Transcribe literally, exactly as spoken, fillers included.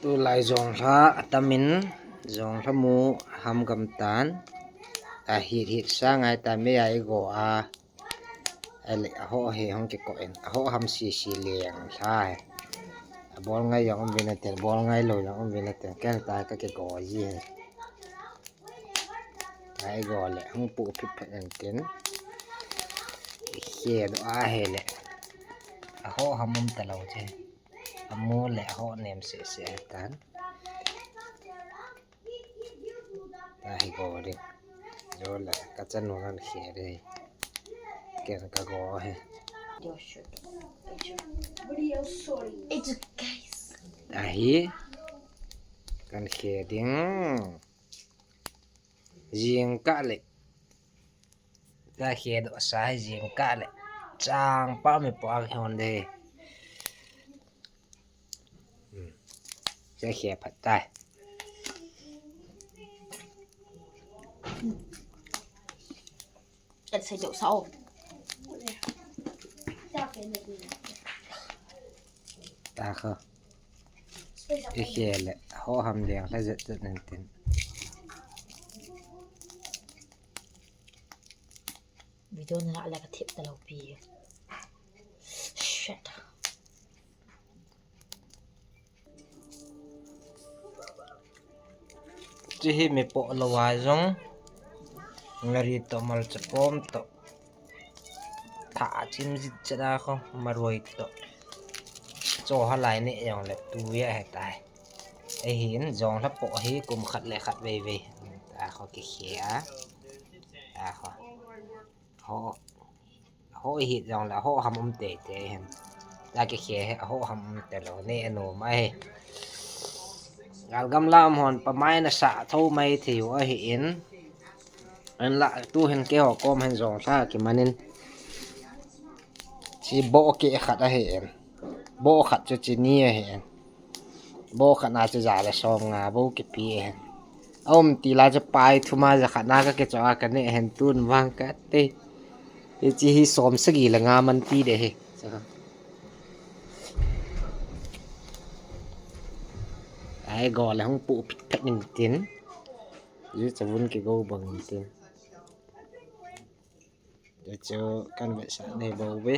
Tulai jonglha atamin, jonglha mu ham gam tan. Ahit hit sa ngai ta me a i go a. Ale, a ho hi hong kiko in, a ho ham sisi leng lha hi. A bol ngai jong um vin atin, bol ngai lou jong um vin atin, ken ta ka kiko ji hi. Ai go le, hung pu phit phet in tin. I khe do a he le. A ho ham um ta lou che. A mu le a ho nem se se tan. Ta hi go ding. Jo le, ka chanu kan khe de. Ken ka go he. It's okay. Ta hi. Kan khe ding. Jingkah le. Ka khe do sa hi jingkah le. Chang pa mi po a hon de. Hmm. Ka khe phat tai. Kan sei deuh sa o. Ta kha. I khe le. Ho ham leng lha jet jet nen tin. Video na la ka thip ta lou pi. Shit. Chi hi mi po lou a jong. Ngari to malcha pom to. Tha chim jit chada kho maroi to. Cho ha lai ne jong le tu ya he tai. Ahin jonglha po hi kum khat le khat vei vei. Ta kho ki khe a. Ta kho. Ho, ho hi jong le ho ham um te te hen. Ta ki khe he ho ham um te lou ne anu ma he. Gal gam lam hon pa mai na sa tho mai thei u ahi in. An la tu hen ke ho kom hen jonglha ki manin. Chi bo ke khat ahi in. Bo khat chu chi ni ahi in. Bo khat na chu ja le som nga bo kipi e. A um ti la chu pai thuma ja khat na ka kicho a ka ne hen tun vang ka te. Hichi hi som sagi le nga man ti de hi. Ai go le hung pu phet phet ning tin. Ju cha vun ki go bang ning tin. Chu kan vetsah nei bou ve.